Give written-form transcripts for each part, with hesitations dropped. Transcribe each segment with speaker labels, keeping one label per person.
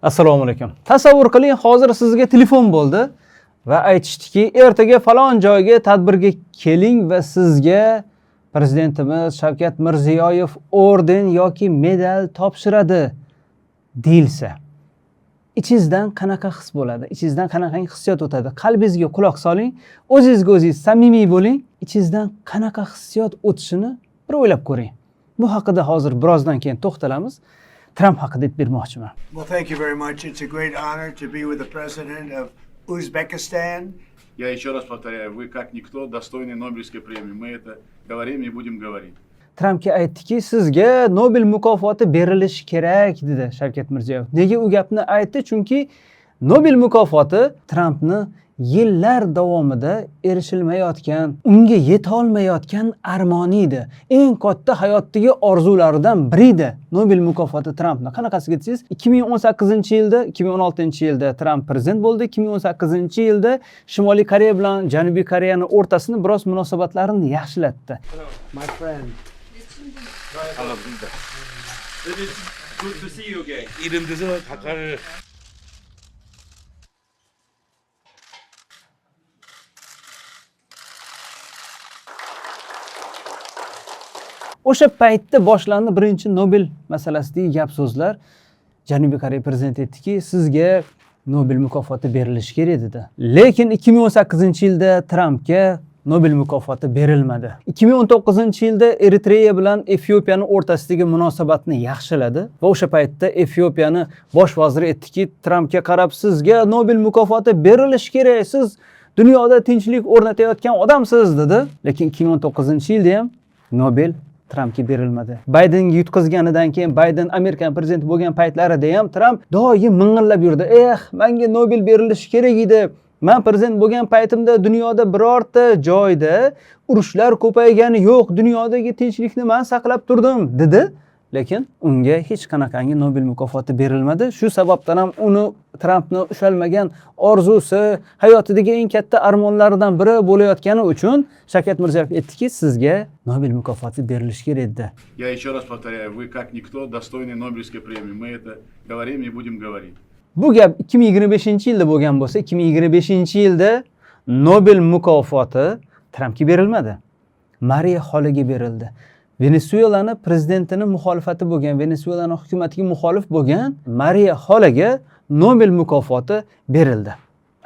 Speaker 1: Assalomu alaykum. Tasavvur qiling, hozir sizga telefon bo'ldi va aytishdiki, ertaga falon joyga tadbirga keling va sizga prezidentimiz Shavkat Mirziyoyev orden yoki medal topshiradi deyilsa, ichingizdan qanaqa his bo'ladi? Ichingizdan qanaqangi hissiyot o'tadi? Qalbingizga quloq soling, o'zingizga o'zingiz samimiy bo'ling. Ichingizdan qanaqa hissiyot o'tishini bir o'ylab ko'ring. Bu haqida hozir birozdan keyin to'xtalamiz. Tramp haqida aytib bermoqchiman.
Speaker 2: Well, thank you very much. It's a great honor to be with the president of Uzbekistan.
Speaker 3: Я еще раз повторяю, вы как никто достойны Нобелевской премии. Мы это говорим и будем говорить.
Speaker 1: Trampga aytdiki, sizga Nobel mukofoti berilishi kerak dedi Shavkat Mirziyoyev. Nega u gapni aytdi? Chunki Nobel mukofoti Trampni yillar davomida erishilmayotgan, unga yetolmayotgan armoni edi. Eng katta hayotdagi orzularidan biri edi Nobel mukofoti Trampni. Qanaqasiga desangiz, 2018-yilda, 2016-yilda Tramp prezident bo'ldi. 2018-yilda Shimoliy Koreya bilan Janubiy Koreyani o'rtasini biroz munosabatlarini yaxshilatdi.
Speaker 2: My friend.
Speaker 4: Good to see you again.
Speaker 5: 이런 데서 각하를
Speaker 1: O'sha paytda boshlandi birinchi Nobel masalasidagi gap so'zlar. Janubiy Koreya prezidenti aytdiki, sizga Nobel mukofoti berilishi kerak dedi. Lekin 2018-yilda Trampga Nobel mukofoti berilmadi. 2019-yilda Eritreya bilan Efiopiyani o'rtasidagi munosabatni yaxshiladi va o'sha paytda Efiopiyani bosh vaziri aytdiki, Trampga qarab sizga Nobel mukofoti berilishi kerak, siz dunyoda tinchlik o'rnatayotgan odamsiz dedi. Lekin 2019-yilda ham Nobel Trampga berilmadi. Baydenga yutqizganidan keyin Bayden Amerika prezidenti bo'lgan paytlarida ham Tramp doim ming'illab yurdi. "Eh, menga Nobel berilishi kerak edi. Men prezident bo'lgan paytimda dunyoda birorta joyda urushlar ko'paygani yo'q, dunyodagi tinchlikni men saqlab turdim" dedi. Lekin unga hech qanaqangi Nobel mukofoti berilmadi. Shu sababdan ham uni Trampni ushalmagan orzusi, hayotidagi eng katta armonlaridan biri bo'layotgani uchun Shavkat Mirziyoyev aytdiki, sizga Nobel mukofoti berilishi kerak dedi.
Speaker 3: Я еще раз повторяю, вы как никто достойны Нобелевской премии. Мы это говорим и будем говорить.
Speaker 1: Bu gap 2025-yilda bo'lgan bo'lsa, 2025-yilda Nobel mukofoti Trampga berilmadi. Mariya xolaga berildi. Venesuelani prezidentini muxolifati bo'lgan, Venesuelani hukumatiga muxolif bo'lgan Mariya xolaga Nobel mukofoti berildi.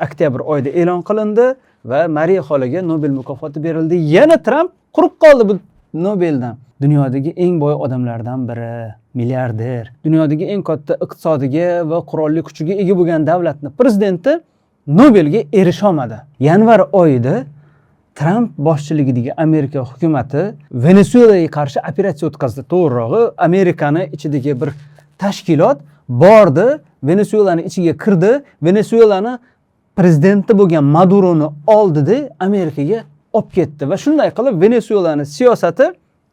Speaker 1: Oktyabr oyida e'lon qilindi va Mariya xolaga Nobel mukofoti berildi. Yana Tramp quruq qoldi bu Nobeldan. Dunyodagi eng boy odamlardan biri, milliarder, dunyodagi eng katta iqtisodiga va qurolli kuchiga ega bo'lgan davlatni prezidenti Nobelga erisha olmadi. Yanvar oyida Tramp boshchiligidagi Amerika hukumati Venesuelaga qarshi operatsiya o'tkazdi. To'g'rirog'i, Amerikani ichidagi bir tashkilot bordi, Venesuelani ichiga kirdi, Venesuelani prezidenti bo'lgan Maduroni oldida Amerikaga olib ketdi va shunday qilib Venesuelani siyosati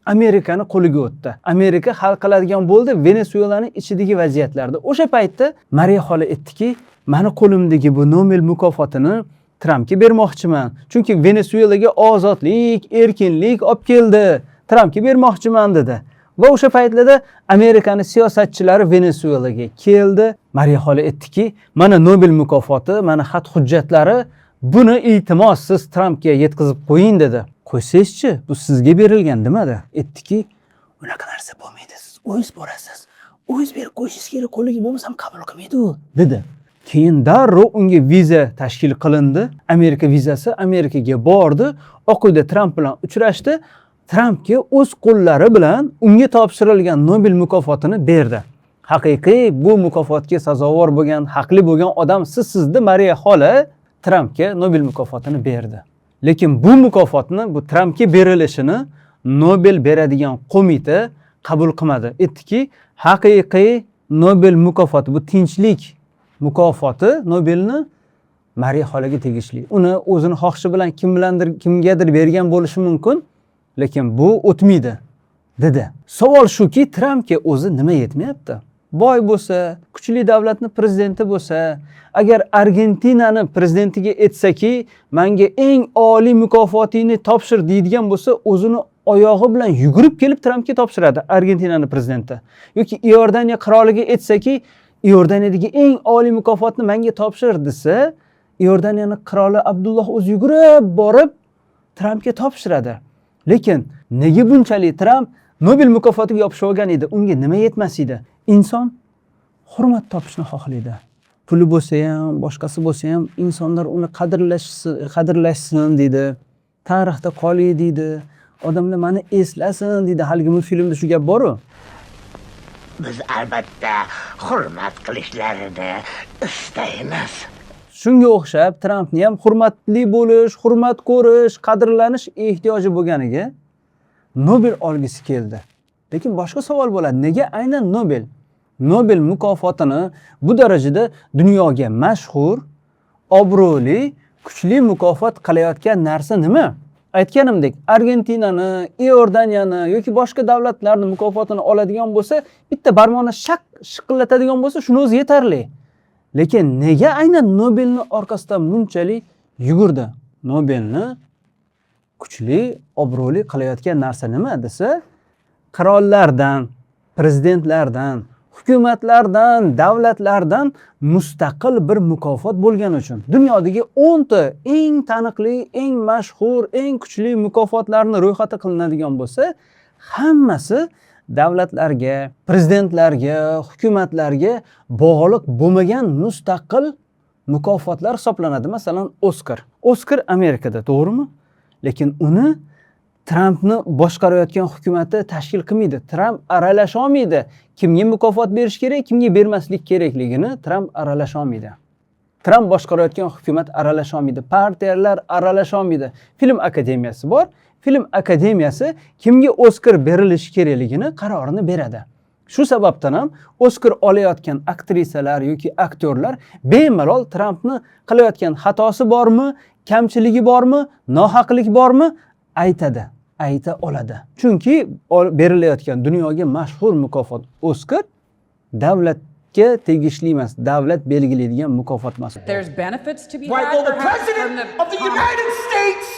Speaker 1: Amerikani qo'liga o'tdi. Amerika hal qiladigan bo'ldi Venesuelani ichidagi vaziyatlarda. O'sha paytda Mariya xola aytdiki, mani qo'limdagi bu Nobel mukofotini Trampga bermoqchiman. Chunki Venesuelaga ozodlik, erkinlik olib keldi. Trampga bermoqchiman dedi. Va o'sha paytlarda Amerikani siyosatchilari Venesuelaga keldi. Mariya xola aytdiki, mana Nobel mukofoti, mana xat hujjatlari, buni iltimos siz Trampga yetkazib qo'ying dedi. Qo'ysangizchi, bu sizga berilgan demadi. Aytdiki, unaqa narsa bo'lmaydi, siz o'zingiz borasiz. O'zingiz berib qo'yishingiz kerak, qo'liga bo'lmasam qabul qilmaydi u, dedi. Keyin darrov unga viza tashkil qilindi. Amerika vizasi Amerikaga bordi. Oq uyda Tramp bilan uchrashdi. Trampga o'z qo'llari bilan unga topshirilgan Nobel mukofotini berdi. Haqiqiy bu mukofotga sazovor bo'lgan, haqli bo'lgan odam sizsiz deb Mariya xola Trampga Nobel mukofotini berdi. Lekin bu mukofotni, bu Trampga berilishini Nobel beradigan qo'mita qabul qilmadi. Aytdiki, haqiqiy Nobel mukofoti bu tinchlik mukofoti Nobelni Mariya xolaga tegishli. Uni o'zini xohishi bilan kim bilandir kimgadir bergan bo'lishi mumkin, lekin bu o'tmaydi dedi. Savol shuki, Trampga o'zi nima yetmayapti? Boy bo'lsa, kuchli davlatni prezidenti bo'lsa, agar Argentinani prezidentiga aytsaki, menga eng oliy mukofotingni topshir deydigan bo'lsa, o'zini oyog'i bilan yugurib kelib Trampga topshiradi Argentinani prezidenti. Yoki Iordaniya qiroliga aytsaki, Iordaniyadagi eng oliy mukofotni menga topshir desa, Iordaniyani qiroli Abdulloh o'zi yugurib borib Trampga topshiradi. Lekin nega bunchalik Tramp Nobel mukofotiga yopishib olgan edi? Unga nima yetmas edi? Inson hurmat topishni xohlaydi. Puli bo'lsa ham, boshqasi bo'lsa ham, insonlar uni qadrlashsin deydi. Tarixda qolay deydi. Odamlar mani eslasin deydi. Haligi multfilmda shu gap bor-u.
Speaker 5: Biz albatta hurmat qilishlarini istaymiz.
Speaker 1: Shunga o'xshab Trampni ham hurmatli bo'lish, hurmat ko'rish, qadrlanish ehtiyoji bo'lganiga Nobel olgisi keldi. Lekin boshqa savol bo'ladi. Nega aynan Nobel? Nobel mukofotini bu darajada dunyoga mashhur, obro'li, kuchli mukofot qilayotgan narsa nima? Aytganimdek, Argentinani, Iordaniyani yoki boshqa davlatlarni mukofotini oladigan bo'lsa, bitta barmoqni shaq shiqillatadigan bo'lsa, shuni o'zi yetarli. Lekin nega aynan Nobelni orqasidan bunchalik yugurdi? Nobelni kuchli, obro'li qilayotgan narsa nima desa, qirollardan, prezidentlardan, hukumatlardan, davlatlardan mustaqil bir mukofot bo'lgani uchun. Dunyodagi 10 ta eng taniqli, eng mashhur, eng kuchli mukofotlarni ro'yxati qilinadigan bo'lsa, hammasi davlatlarga, prezidentlarga, hukumatlarga bog'liq bo'lmagan mustaqil mukofotlar hisoblanadi. Masalan, Oskar. Oskar Amerikada, to'g'rimi? Lekin uni Trampni boshqarayotgan hukumati tashkil qilmaydi. Tramp aralasha olmaydi. Kimga mukofot berish kerak, kimga bermaslik kerakligini Tramp aralasha olmaydi. Tramp boshqarayotgan hukumat aralasha olmaydi. Partiyalar aralasha olmaydi. Film akademiyasi bor. Film akademiyasi kimga Oskar berilishi kerakligini qarorini beradi. Shu sababdan ham Oskar olayotgan aktrisalar yoki aktyorlar bemalol Trampni qilayotgan xatosi bormi, kamchiligi bormi, nohaqlik bormi, aytadi, ayta oladi. Chunki berilayotgan dunyoga mashhur mukofot Oskar davlatga tegishli emas, davlat belgilaydigan mukofot emas.
Speaker 6: There's benefits to be
Speaker 7: Right,
Speaker 6: had
Speaker 7: well, the
Speaker 6: perhaps from
Speaker 7: president
Speaker 6: the
Speaker 7: of the United States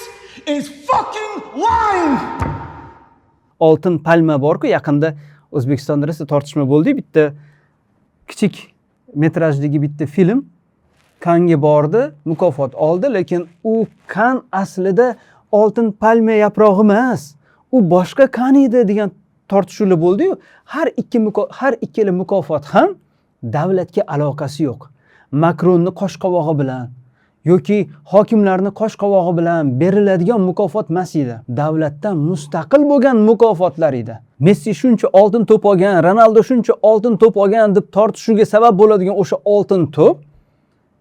Speaker 7: is fucking lying!
Speaker 1: Oltin palma borku, yaqinda O'zbekistonda rosa tortishma bo'ldi. Bitta kichik metrajdagi bitta film Kanga bordi, mukofot oldi, lekin u Kan aslida oltin palma yaprog'i emas, u boshqa kan edi degan tortishuvlar bo'ldi-yu. Har ikkala mukofot ham davlatga aloqasi yo'q. Makronni qosh qovog'i bilan yoki hokimlarni qosh qovog'i bilan beriladigan mukofot emas edi. Davlatdan mustaqil bo'lgan mukofotlar edi. Messi shuncha oltin to'p olgan, Ronaldo shuncha oltin to'p olgan deb tortishuvga sabab bo'ladigan o'sha oltin to'p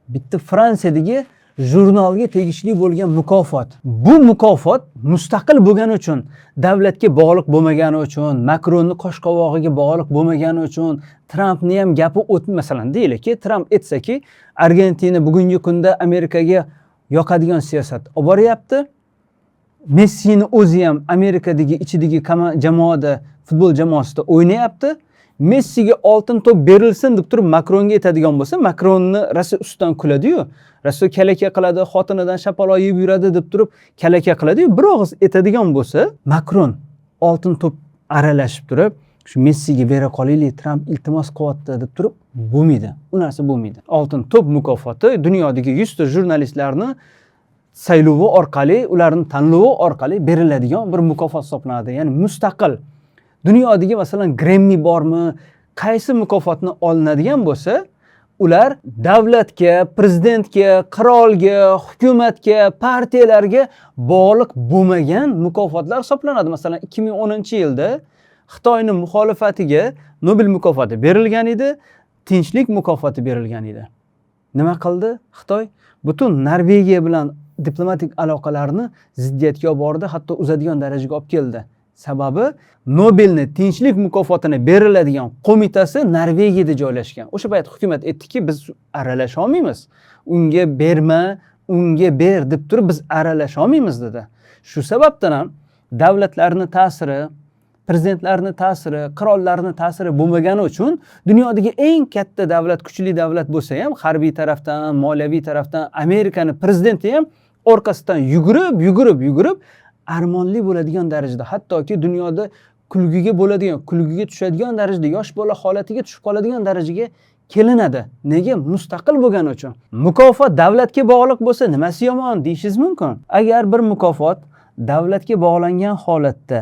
Speaker 1: bitta Fransiyadagi jurnalga tegishli bo'lgan mukofot. Bu mukofot mustaqil bo'lgani uchun, davlatga bog'liq bo'lmagani uchun, Makronni qosh qovog'iga bog'liq bo'lmagani uchun, Trampni ham gapi o't, masalan, deylikki, Tramp aytsaki, Argentina bugungi kunda Amerikaga yoqadigan siyosat olib boryapti. Messini o'zi ham Amerikadagi ichidagi jamoada, futbol jamoasida o'ynayapti. Messiga oltin to'p berilsin deb turib Makronga aytadigan bo'lsa, Makronni rosa ustidan kuladi-yu, rosa kalaka qiladi, xotinidan shapaloq yeb yuradi deb turib kalaka qiladi-yu, bir og'iz aytadigan bo'lsa, Makron oltin to'p aralashib turib, shu Messiga bera qolaylik, Tramp iltimos qilyapti deb turib bo'lmaydi. U narsa bo'lmaydi. Oltin to'p mukofoti dunyodagi 100 ta jurnalistlarni saylovi orqali, ularning tanlovi orqali beriladigan bir mukofot hisoblanadi. Ya'ni mustaqil. Dunyodagi, masalan, Grammy bormi, qaysi mukofotni olinadigan bo'lsa, ular davlatga, prezidentga, qirolga, hukumatga, partiyalarga bog'liq bo'lmagan mukofotlar hisoblanadi. Masalan, 2010-yilda Xitoyning muxolifatiga Nobel mukofoti berilgan edi, tinchlik mukofoti berilgan edi. Nima qildi Xitoy? Butun Norvegiya bilan diplomatik aloqalarni ziddiyatga olib bordi, hatto uzadigan darajaga olib keldi. Sababi, Nobelni tinchlik mukofotini beriladigan qo'mitasi Norvegiyada joylashgan. O'sha payt hukumat aytdiki, biz aralasha olmaymiz. Unga berma, unga ber deb turib biz aralasha olmaymiz dedi. Shu sababdan ham davlatlarni ta'siri, prezidentlarni ta'siri, qirollarni ta'siri bo'lmagani uchun dunyodagi eng katta davlat, kuchli davlat bo'lsa ham, harbiy tarafdan, moliyaviy tarafdan Amerikani prezidenti ham orqasidan yugurib, yugurib, yugurib armonli bo'ladigan darajada, hattoki dunyoda kulgiga bo'ladigan, kulgiga tushadigan darajada, yosh bola holatiga tushib qoladigan darajaga kelinadi. Nega? Mustaqil bo'lgani uchun. Mukofot davlatga bog'liq bo'lsa, nimasi yomon deyishingiz mumkin. Agar bir mukofot davlatga bog'langan holatda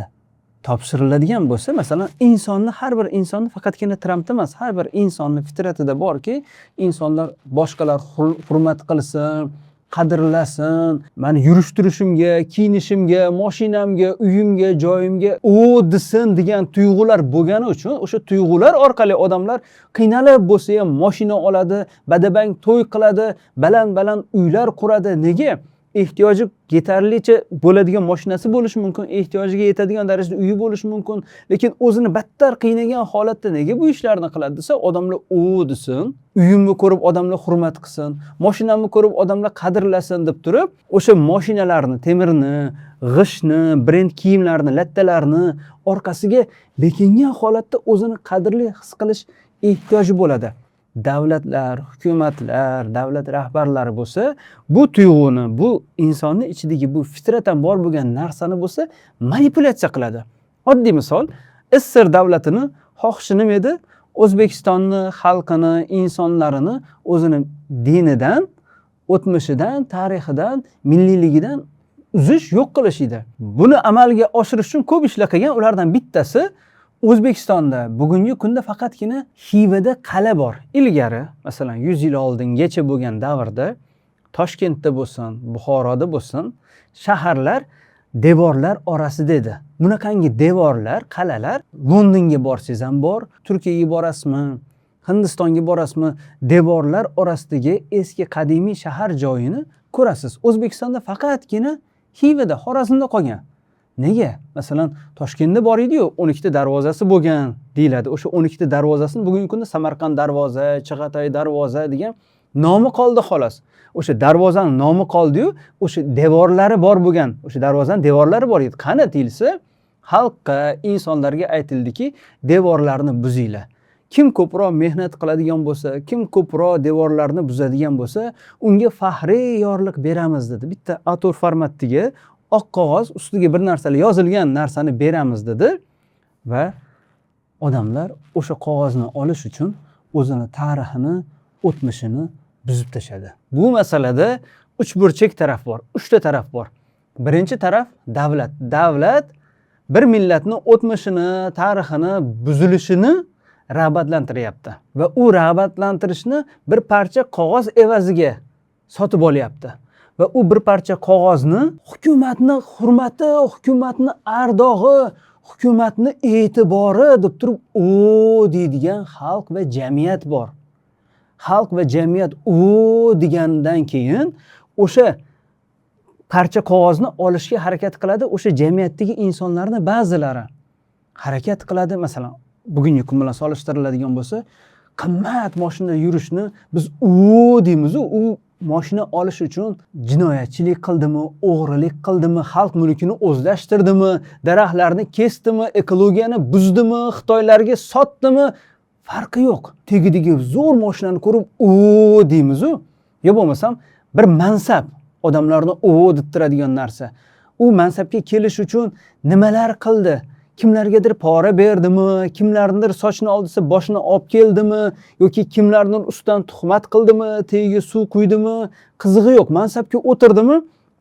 Speaker 1: topshiriladigan bo'lsa, masalan, insonni, har bir insonni, faqatgina Trampda emas, har bir insonni fitratida borki, insonlar boshqalar hurmat qilsin, qadrlasin, mani yurish turishimga, kiyinishimga, moshinamga, uyimga, joyimga o desin degan tuyg'ular bo'lgani uchun, o'sha tuyg'ular orqali odamlar qiynalib bo'lsa ham moshina oladi, badabang to'y qiladi, baland baland uylar quradi. Nega? Ehtiyoji yetarlicha bo'ladigan moshinasi bo'lishi mumkin, ehtiyojiga yetadigan darajada uyi bo'lishi mumkin, lekin o'zini battar qiynagan holatda nega bu ishlarni qiladi desa, odamlar u desin, uyimni ko'rib odamlar hurmat qilsin, moshinamni ko'rib odamlar qadrlasin deb turib, o'sha moshinalarni, temirni, g'ishtni, brend kiyimlarni, lattalarni orqasiga bekingan holatda o'zini qadrli his qilish ehtiyoji bo'ladi. Davlatlar, hukumatlar, davlat rahbarlari bo'lsa, bu tuyg'uni, bu insonni ichidagi bu fitratan bor bo'lgan narsani bo'lsa manipulyatsiya qiladi. Oddiy misol, SSSR davlatini xohishi nima edi? O'zbekistonni xalqini, insonlarini o'zini dinidan, o'tmishidan, tarixidan, milliyligidan uzish, yo'q qilish edi. Buni amalga oshirish uchun ko'p ishlar qilgan. Ulardan bittasi, O'zbekistonda bugungi kunda faqatgina Xivada qal'a bor. Ilgari, masalan, 100 yil oldingacha bo'lgan davrda Toshkentda bo'lsin, Buxoroda bo'lsin, shaharlar devorlar orasida edi. Bunaqangi devorlar, qal'alar Londonga borsangiz ham bor, Turkiyaga borasizmi, Hindistonga borasizmi, devorlar orasidagi eski qadimiy shahar joyini ko'rasiz. O'zbekistonda faqatgina Xivada, Xorazmda qolgan. Nega? Masalan, Toshkentda bor ediyu, 12 ta darvozasi bo'lgan deyiladi. O'sha 12 ta darvozasini bugungi kunda Samarqand darvoza, Chig'atay darvoza degan nomi qoldi, xolos. O'sha darvozani nomi qoldiyu, o'sha devorlari bor bo'lgan, o'sha darvozani devorlari bor edi. Qani deyilsa, xalqqa, insonlarga aytildiki, devorlarni buzinglar. Kim ko'proq mehnat qiladigan bo'lsa, kim ko'proq devorlarni buzadigan bo'lsa, unga faxriy yorliq beramiz dedi. Bitta A4 formatdagi oq qog'oz, ustiga bir narsalar yozilgan narsani beramiz dedi va odamlar o'sha qog'ozni olish uchun o'zini tarixini, o'tmishini buzib tashladi. Bu masalada uchburchak taraf bor, uchta taraf bor. Birinchi taraf davlat. Davlat bir millatni o'tmishini, tarixini buzilishini rag'batlantiryapti va u rag'batlantirishni bir parcha qog'oz evaziga sotib olyapti va u bir parcha qog'ozni hukumatni hurmati, hukumatni ardog'i, hukumatni e'tibori deb turib o deydigan xalq va jamiyat bor. Xalq va jamiyat o degandan keyin o'sha parcha qog'ozni olishga harakat qiladi. O'sha jamiyatdagi insonlarni ba'zilari harakat qiladi. Masalan, bugungi kun bilan solishtiriladigan bo'lsa, qimmat mashinada yurishni biz u deymizu, u moshina olish uchun jinoyatchilik qildimi, o'g'rilik qildimi, xalq mulkini o'zlashtirdimi, daraxtlarni kesdimi, ekologiyani buzdimi, xitoylarga sotdimi, farqi yo'q. Tagidagi zo'r mashinani ko'rib o deymizu. Yo bo'lmasam bir mansab, odamlarni o deb turadigan narsa. U mansabga kelish uchun nimalar qildi? Kimlargadir pora berdimi, kimlarnidir sochini oldisa boshini olib keldimi yoki kimlarnidir ustidan tuhmat qildimi, tagiga suv quydimi, qizig'i yo'q. Mansabga o'tirdimi,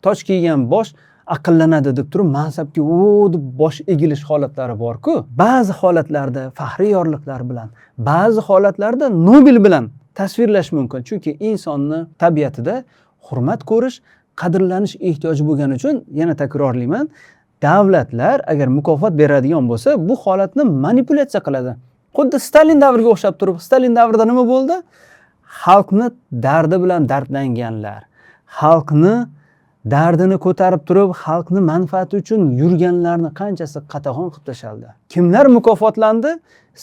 Speaker 1: toj kiygan bosh aqllanadi deb turib mansabga u deb bosh egilish holatlari bor-ku. Ba'zi holatlarda faxriy yorliqlar bilan, ba'zi holatlarda Nobel bilan tasvirlash mumkin. Chunki insonni tabiatida hurmat ko'rish, qadrlanish ehtiyoji bo'lgani uchun, yana takrorlayman, davlatlar agar mukofot beradigan bo'lsa, bu holatni manipulyatsiya qiladi. Xuddi Stalin davriga o'xshab turib, Stalin davrida nima bo'ldi? Xalqni dardi bilan dardlanganlar, xalqni dardini ko'tarib turib, xalqni manfaati uchun yurganlarni qanchasi qatag'on qilib tashlandi. Kimlar mukofotlandi?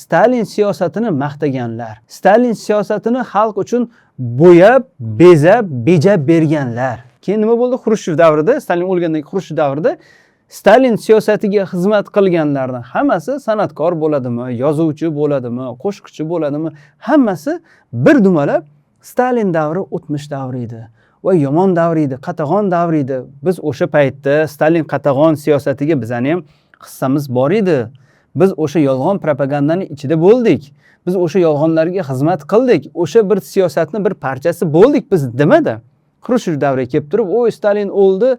Speaker 1: Stalin siyosatini maqtaganlar, Stalin siyosatini xalq uchun bo'yab, bezab, bejab berganlar. Keyin nima bo'ldi? Xrushchev davrida, Stalin o'lgandan keyin Xrushchev davrida Stalin siyosatiga xizmat qilganlarni hammasi san'atkor bo'ladimi, yozuvchi bo'ladimi, qo'shiqchi bo'ladimi, hammasi bir dumalab Stalin davri o'tmish davri edi va yomon davr edi, qatag'on davr edi. Biz o'sha paytda Stalin qatag'on siyosatiga bizani ham hissamiz bor edi. Biz o'sha yolg'on propagandani ichida bo'ldik. Biz o'sha yolg'onlarga xizmat qildik. O'sha bir siyosatni bir parchasi bo'ldik biz demadi. Xrushchev davriga kelib turib, "O, Stalin o'ldi,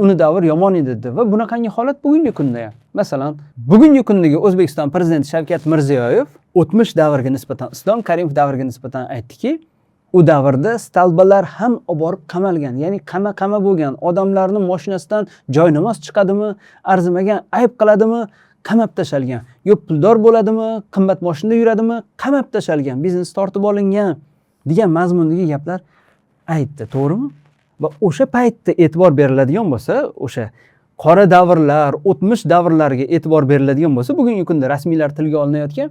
Speaker 1: uni davr yomon edi" dedi. Va bunaqangi holat bugungi kunda ham. Masalan, bugungi kundagi O'zbekiston prezidenti Shavkat Mirziyoyev o'tmish davrga nisbatan, Islom Karimov davriga nisbatan aytdiki, u davrda столба lar ham olib borib qamalgan, ya'ni qama-qama bo'lgan, odamlarni mashinasidan joy namoz chiqadimi, arzimagan ayb qiladimi, qamab tashalgan. Yo puldor bo'ladimi, qimmat mashinada yuradimi, qamab tashalgan, biznes tortib olingan degan mazmundagi gaplar aytdi, to'g'rimi? Va o'sha paytda e'tibor beriladigan bo'lsa, o'sha qora davrlar, o'tmish davrlarga e'tibor beriladigan bo'lsa, bugungi kunda rasmiylar tilga olinayotgan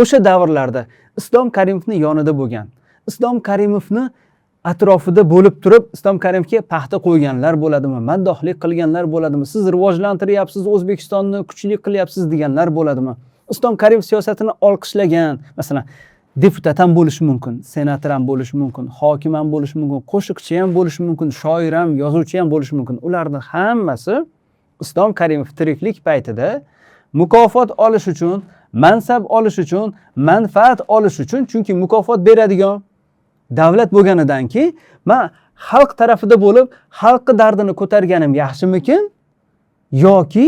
Speaker 1: o'sha davrlarda Islom Karimovni yonida bo'lgan, Islom Karimovni atrofida bo'lib turib, Islom Karimovga paxta qo'yganlar bo'ladimi, maddohlik qilganlar bo'ladimi, siz rivojlantiryapsiz O'zbekistonni, kuchli qilyapsiz deganlar bo'ladimi? Islom Karimov siyosatini olqishlagan, masalan, deputat ham bo'lishi mumkin, senator ham bo'lishi mumkin, hokim ham bo'lishi mumkin, qo'shiqchi ham bo'lishi mumkin, shoir ham, yozuvchi ham bo'lishi mumkin. Ularni hammasi Islom Karimov tiriklik paytida mukofot olish uchun, mansab olish uchun, manfaat olish uchun, chunki mukofot beradigan davlat bo'lganidan keyin man xalq tarafida bo'lib, xalqni dardini ko'targanim yaxshimikin yoki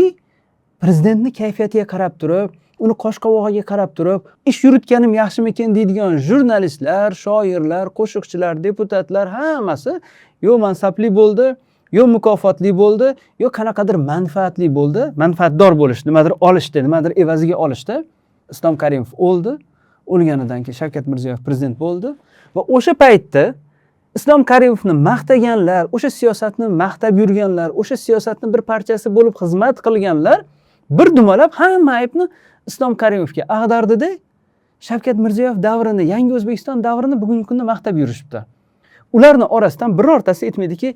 Speaker 1: prezidentni kayfiyatiga qarab turib, uni qosh qovog'iga qarab turib ish yuritganim yaxshimikin deydigan jurnalistlar, shoirlar, qo'shiqchilar, deputatlar hammasi yo mansabli bo'ldi, yo mukofotli bo'ldi, yo qanaqadir manfaatli bo'ldi, manfaatdor bo'lish, nimadir olishdi, nimadir evaziga olishdi. Islom Karimov o'ldi. O'lganidan keyin Shavkat Mirziyoyev prezident bo'ldi va o'sha paytda Islom Karimovni maqtaganlar, o'sha siyosatni maqtab yurganlar, o'sha siyosatni bir parchasi bo'lib xizmat qilganlar bir dumalab hamma aybni Islom Karimovga ag'dardida, Shavkat Mirziyoyev davrini, yangi O'zbekiston davrini bugungi kunda maqtab yurishibdi. Ularni orasidan birortasi aytmaydiki,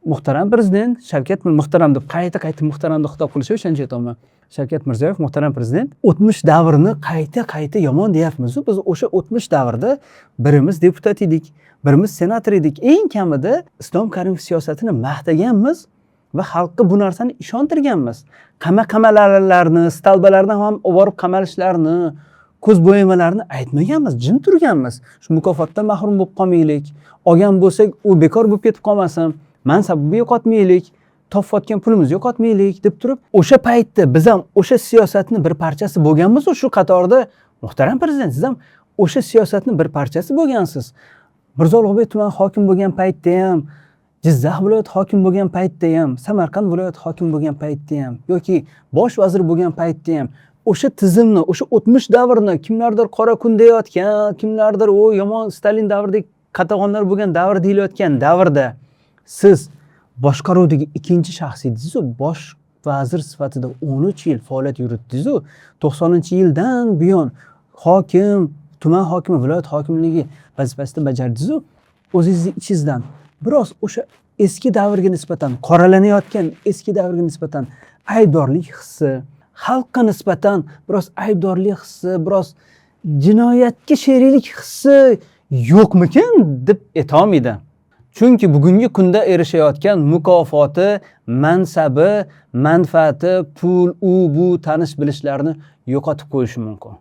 Speaker 1: muhtaram prezident Shavkat, muhtaram deb qayta qayta muhtaram deb xitob qilishi, o'shancha aytyapman. Shavkat Mirziyoyev, muhtaram prezident, o'tmish davrni qayta qayta yomon deyapmizu. Biz o'sha o'tmish davrda birimiz deputat edik, birimiz senator edik. Eng kamida Islom Karimov siyosatini maqtaganmiz va xalqqa bu narsani ishontirganmiz. Qama qamalarni, столба larni ham olib borib qamalishlarini, ko'z bo'yamalarni aytmaganmiz, jim turganmiz. Shu mukofotdan mahrum bo'lib qolmaylik, olgan bo'lsak u bekor bo'lib ketib qolmasin, mansabni yo'qotmaylik, topayotgan pulimizni yo'qotmaylik deb turib, o'sha paytda biz ham o'sha siyosatni bir parchasi bo'lganmiz. Shu qatorda, muhtaram prezident, siz ham o'sha siyosatni bir parchasi bo'lgansiz. Mirzo Ulug'bek tuman hokim bo'lgan paytda ham, Jizzax viloyati hokim bo'lgan paytda ham, Samarqand viloyati hokim bo'lgan paytda ham yoki bosh vazir bo'lgan paytda ham o'sha tizimni, o'sha o'tmish davrni kimlardir qora kun deyayotgan, kimlardir u yomon Stalin davridagi qatag'onlar bo'lgan davr deyilayotgan davrda siz boshqaruvdagi ikkinchi shaxs edingizu, bosh vazir sifatida 13 yil faoliyat yuritdingizu. 90-yildan buyon hokim, tuman hokimi, viloyat hokimligi vazifasida bajardingizu. O'zingizni ichingizdan biroz o'sha eski davrga nisbatan qoralanayotgan eski davrga nisbatan aybdorlik hissi, xalqqa nisbatan biroz aybdorlik hissi, biroz jinoyatga sheriklik hissi yo'qmikin deb aytolmaydi. Chunki bugungi kunda erishayotgan mukofoti, mansabi, manfaati, pul, u bu tanish bilishlarni yo'qotib qo'yishi mumkin.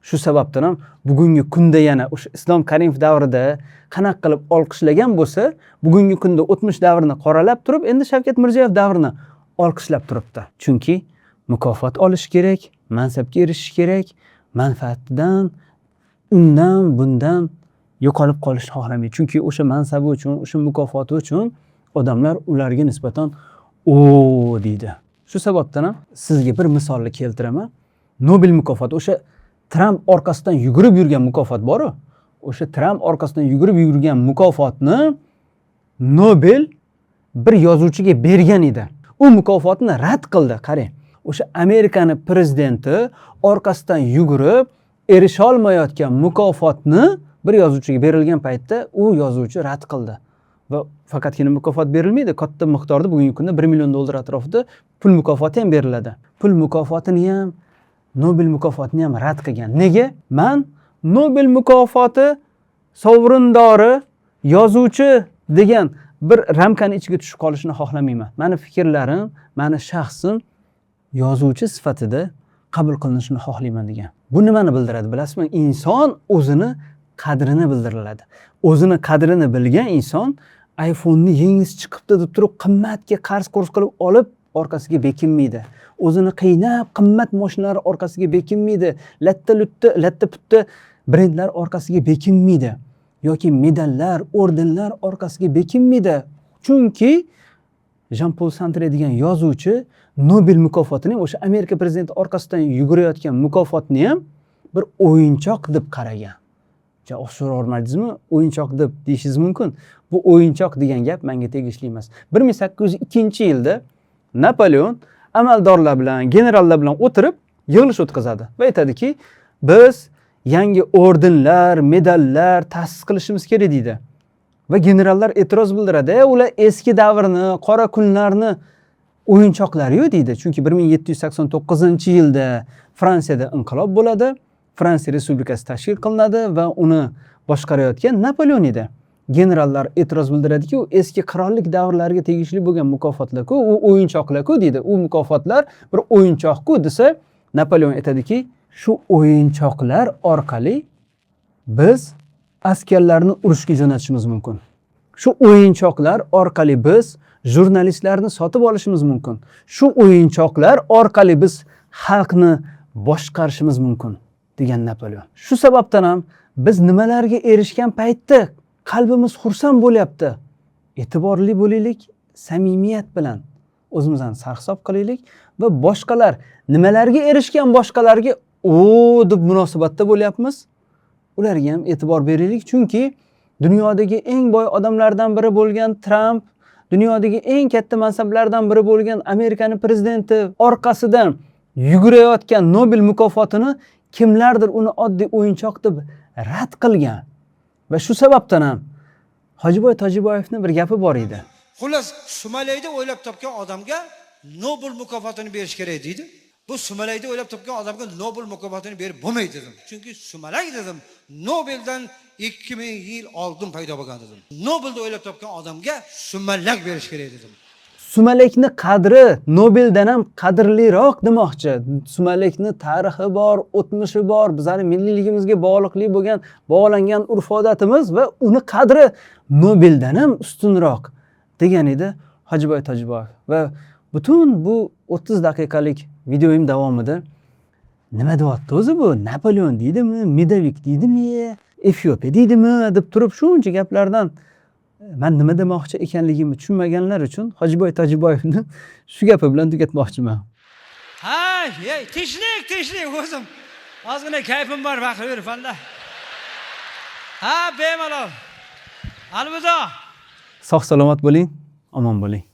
Speaker 1: Shu sababdan ham bugungi kunda yana o'sha Islom Karimov davrida qanaqa qilib olqishlagan bo'lsa, bugungi kunda o'tmish davrni qoralab turib, endi Shavkat Mirziyoyev davrini olqishlab turibdi. Chunki mukofot olish kerak, mansabga erishish kerak, manfaatdan undan bundan yo'qolib qolishni xohlamaydi. Chunki o'sha mansabi uchun, o'sha mukofoti uchun odamlar ularga nisbatan o deydi. Shu sababdan ham sizga bir misolni keltiraman. Nobel mukofoti, o'sha Tramp orqasidan yugurib yurgan mukofot boru, o'sha Tramp orqasidan yugurib yurgan mukofotni Nobel bir yozuvchiga bergan edi. U mukofotni rad qildi. Qarang, o'sha Amerikani prezidenti orqasidan yugurib erisholmayotgan mukofotni bir yozuvchiga berilgan paytda u yozuvchi rad qildi. Va faqatgina mukofot berilmaydi, katta miqdorda, bugungi kunda 1 million dollar atrofida pul mukofoti ham beriladi. Pul mukofotini ham, Nobel mukofotini ham rad qilgan. Nega? Man Nobel mukofoti sovrindori yozuvchi degan bir ramkani ichiga tushib qolishini xohlamayman. Mani fikrlarim, mani shaxsim yozuvchi sifatida Qabul qilinishini xohlayman degan. Bu nimani bildiradi, bilasizmi? Inson o'zini qadrini bildiriladi. O'zini qadrini bilgan inson iPhone'ni yangisi chiqibdi deb turib, qimmatga qarz qurz qilib olib, orqasiga bekinmaydi. O'zini qiynab qimmat mashinalar orqasiga bekinmaydi. Latta lutta, latta putta brendlar orqasiga bekinmaydi yoki medallar, ordenlar orqasiga bekinmaydi. Chunki Jan Pol Sartre degan yozuvchi Nobel mukofotini, o'sha Amerika prezidenti orqasidan yugurayotgan mukofotni ham bir o'yinchoq deb qaragan. O'xshavormadingizmi? O'yinchoq deb deyishingiz mumkin. Bu o'yinchoq degan gap menga tegishli emas. 1802-yilda Napoleon amaldorlar bilan, generallar bilan o'tirib yig'ilish o'tkazadi va aytadiki, biz yangi ordenlar, medallar ta'sis qilishimiz kerak deydi. Va generallar e'tiroz bildiradi. Ular eski davrni, qora kunlarni o'yinchoqlari-yu deydi. Chunki 1789-yilda Fransiyada inqilob bo'ladi. Fransiya respublikasi tashkil qilinadi va uni boshqarayotgan Napoleon edi. Generallar e'tiroz bildiradiki, u eski qirollik davrlariga tegishli bo'lgan mukofotlar-ku, u o'yinchoqlar-ku deydi. U mukofotlar bir o'yinchoq-ku desa, Napoleon aytadiki, shu o'yinchoqlar orqali biz askarlarni urushga jo'natishimiz mumkin. Shu o'yinchoqlar orqali biz jurnalistlarni sotib olishimiz mumkin. Shu o'yinchoqlar orqali biz xalqni boshqarishimiz mumkin degan Napoleon. Shu sababdan ham biz nimalarga erishgan paytda qalbimiz xursand bo'lyapti. E'tiborli bo'laylik, samimiyat bilan o'zimizni sarhisob qilaylik va boshqalar nimalarga erishgan boshqalarga o deb munosabatda bo'lyapmiz. Ularga ham e'tibor beraylik, chunki dunyodagi eng boy odamlardan biri bo'lgan Tramp, dunyodagi eng katta mansablardan biri bo'lgan Amerikani prezidenti orqasidan yugurayotgan Nobel mukofotini kimlardir uni oddiy o'yinchoq deb rad qilgan. Va shu sababdan ham Hojiboy Tojiboyevning bir gapi bor edi.
Speaker 7: Xullas, sumalakni o'ylab topgan odamga Nobel mukofotini berish kerak deydi. Bu sumalakni o'ylab topgan odamga Nobel mukofotini berib bo'lmaydi dedim. Chunki sumalak dedim, Nobeldan 2000 yil oldin paydo bo'lgan dedim. Nobelni o'ylab topgan odamga sumalak berish kerak dedim.
Speaker 1: Sumalakni qadri Nobeldan ham qadrliroq demoqchi. Sumalakni tarixi bor, o'tmishi bor, bizning milliyligimizga bog'liqli bo'lgan, bog'langan urf-odatimiz va uni qadri Nobeldan ham ustunroq degan edi Hojiboy Tojiboyev. Va butun bu 30 daqiqalik videoyim davomida nima deyapti o'zi bu? Napoleon deydimi, Medovik deydimi, Efiopiya deydimi deb turib shuncha gaplardan man nima demoqchi ekanligimni tushunmaganlar uchun Hojiboy Tojiboyevni shu gapi bilan tugatmoqchiman.
Speaker 7: Ha, ey, tinchlik, tinchlik o'zim. Ozgina kayfim bor, baqirib yuribman-da. Ha, bemalol. Alvido.
Speaker 1: Sog' salomat bo'ling, omon bo'ling.